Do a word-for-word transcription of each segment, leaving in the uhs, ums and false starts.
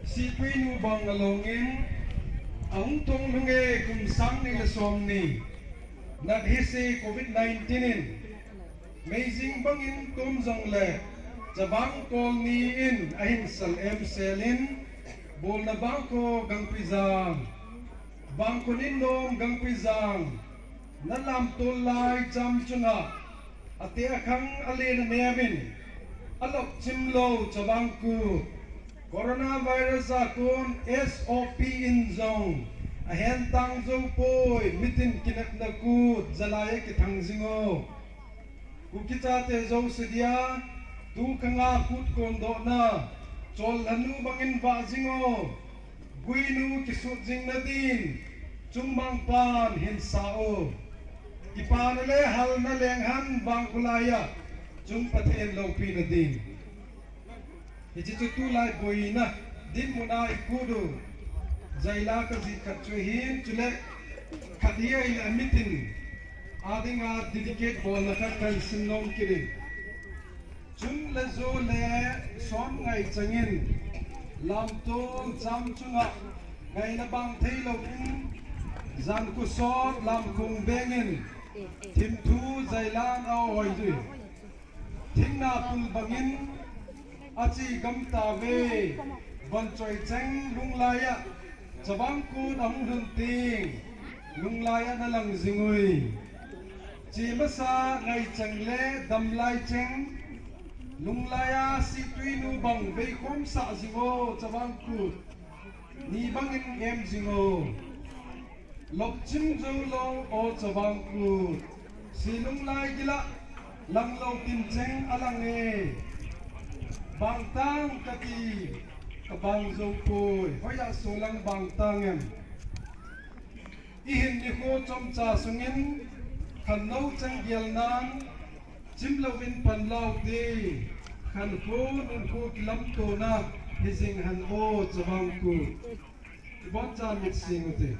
Sitwinu bang alongin, ahung thong lhung e kum sang ni le som ni, nat hise covid nineteen in, meijing bangin kum jong le, chavang kol ni in ahin sal em selin, bolna bang ko gangpi jang, bang ko nin nom gangpi jang, na lamtol lai cham chunga, ate akhang alen anemin, alok chim lou chavang kut, coronavirus a kon S O P in jong ahen tang jou poi, mitin kinepna kut, jalai a kithang jing o. Kuki chate jouse dia, tu khanga kut kondohna, chol lhanu bangin vah jing o. Guinu kisut jing nadin, chungmang pan hin sa o. Kipana le halna lenghan vang khulai a, chung Pathen loupi nadin. Hiche chu tulai boina dinmun a i kut u. Jaila kajih khat chu ahin, chule khat hi ahile mitin a dinga dedicate bolna khat kahin sim nom kit in. Chun le jo le som ngai changin, lamtol cham chunga ngaina bang thei louvin, jan kusot lamkong bengin, thimthu jailan a hoi jui. Thingna pul bangin achi gam tave, von choi cheng lunglai a, chavang kut ahung lhun ting, lunglai a na lang jing ui. Chi masa ngai cheng le dam lai cheng, lunglai a sitwinu bang vei khom sah jing o chavang kut. Ni bangin em jing o. Lop chim jou lou o chavang kut. Si lunglai gila, lang lou tin cheng alang e. Bang tang kati, kabang jou poi. Hoiya so lang bang tang em. I hin nikho chomcha sungin, khannou chang gel nan, chim louvin pan lau te, khankho, nunkho kilamtona, hi jing hen o chavang kut. Ibon cha mit sing u te.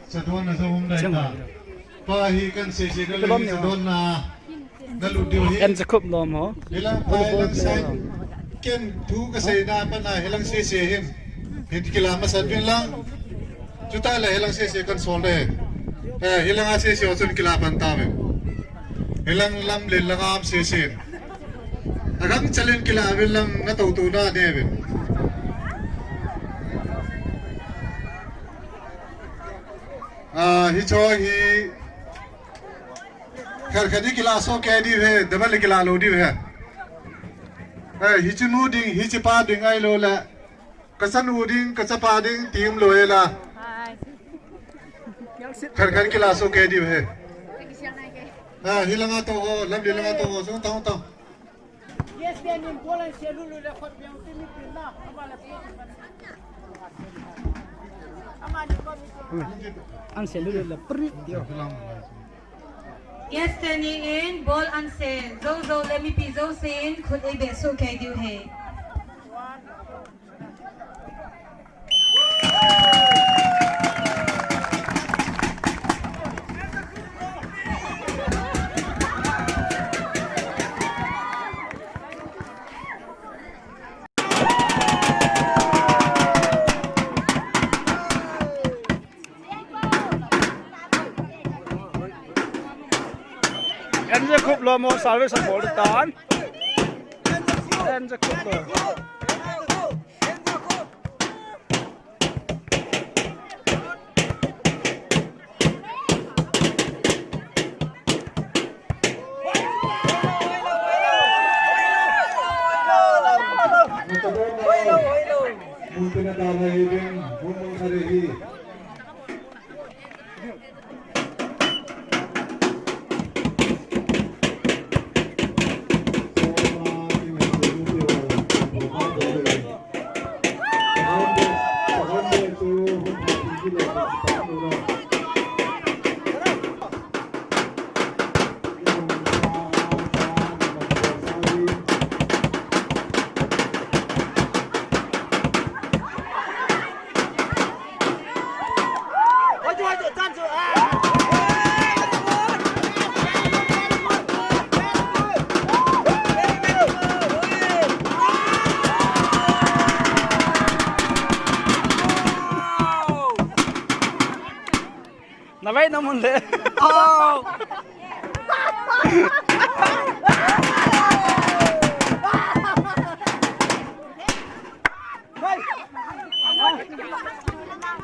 Chadon na sa um dai ta. Pa hi kan se se ka le chadon na. Na lut diu hi. En Jacob nom ho. Hilang pa hilang sai. Ken thu ka sei na pa na hilang se se hin. Hin kila masa vin lang. Chuta le hilang se se kan sol de. Eh, hilang a se se o chun kila pan ta ve. Hilang lam le lang am se se. Agam chalen kila vin lang na to to na de vin. Ah, hi cho hi. Khat khat hi kila so ke di ve, double kila lou di ve. Eh, hichi nu ding, hichi pa ding ai lou le. Ka chanu ding, ka chapa ding, ti um lou e la. Khat khat kila so ke di ve. Ah, hi langa to ho, lam di langa to ho, so tong tong. An se lulu le prit dio. Guest teni in bol an se, jou jou le mipi jouse in khut ei beh soh kei diu ahi. Enze khup lo mo service bol tan. Enze khup lo. Abai na mun le. Oh.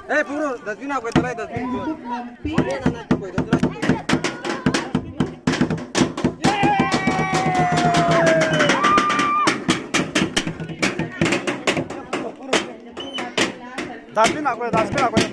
Hey, puro, dustbin a koi talai, dustbin. Dustbin a koi, dustbin a koi.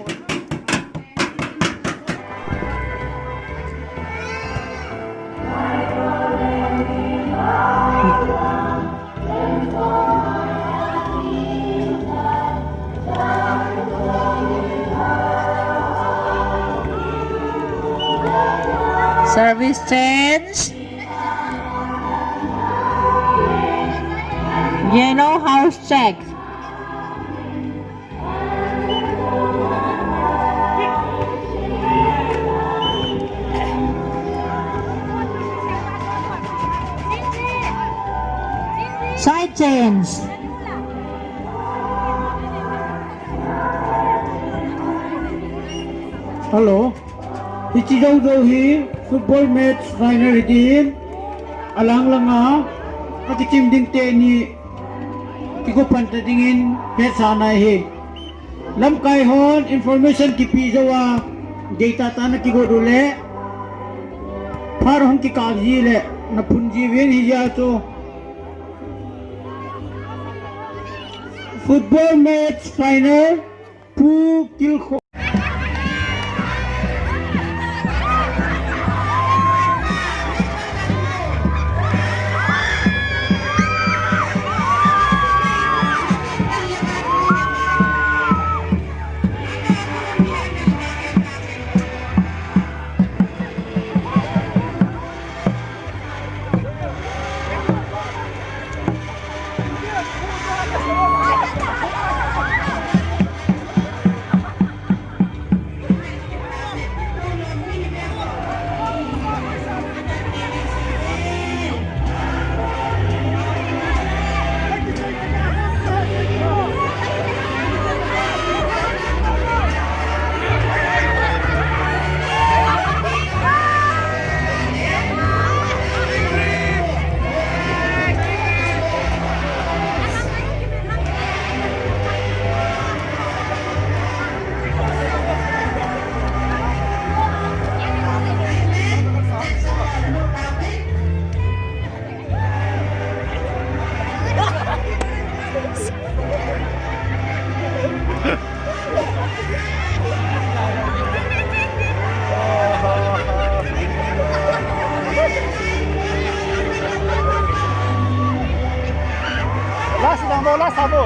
Service change. Yellow house check. Side change. Hello. Hiche jojo hi football match final hi din. Alang langa akichim ding teni kigo pan ta dingin hetsahna ahi. Lamkai hon information kipe jou a, geitah tah a na kigot uleh, phat hung kikap ji leh na phun jiuvin, hijeh chun football match final, Pu Kilkho. Last lang mo, last lang mo.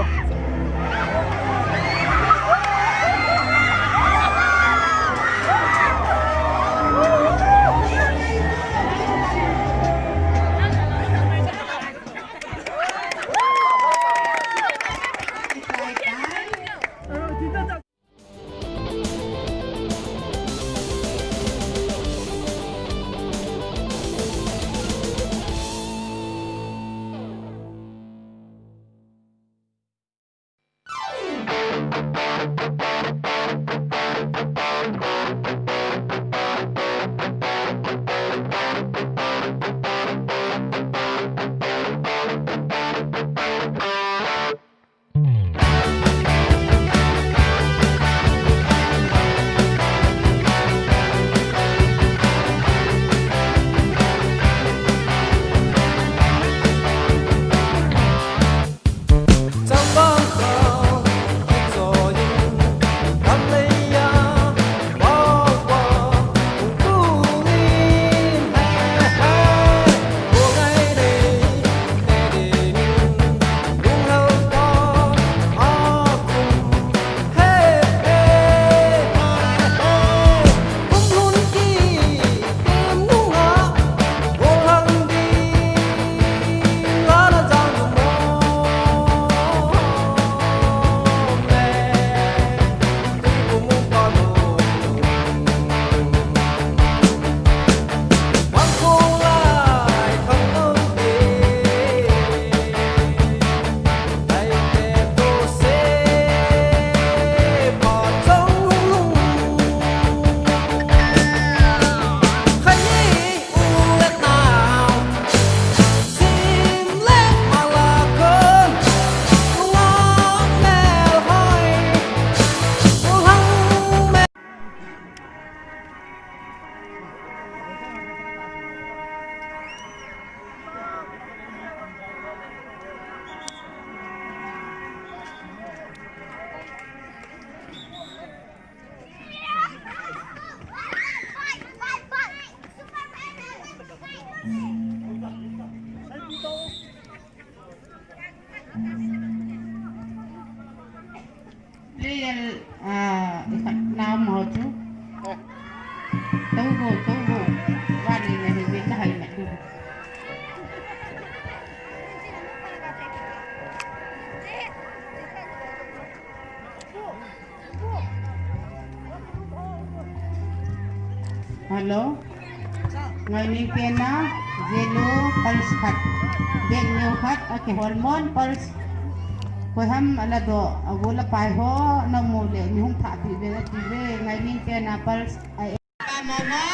Real, ah, ikat nam ho chu. Tau bo, tau bo. Wani na hi, win na hai na tu. Hello. Ngaining tena, Zelu, pulse khat. Bek neo khat, akihol mon, pulse. Koiham ala doh, agol apai ho, namu le, mi hung thah pi ve, ati ve, ngaining tena, pulse. Ai, pa mo mo.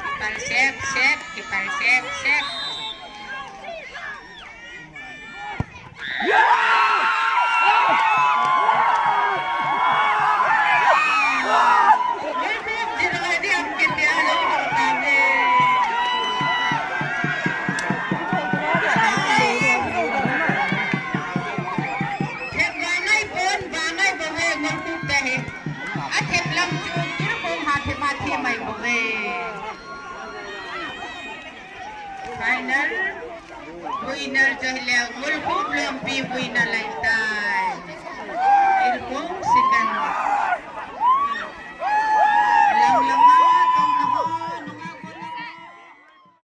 Kipal sep, sep, kipal sep, sep. Thep vangai pon, vangai bove, ngol kuk te hi. Athep lam chu, kir kong ha thep a thi mai bove. Final, winner chu hileh, Ngulkhup Lompi winner lai tai. Ilkong second.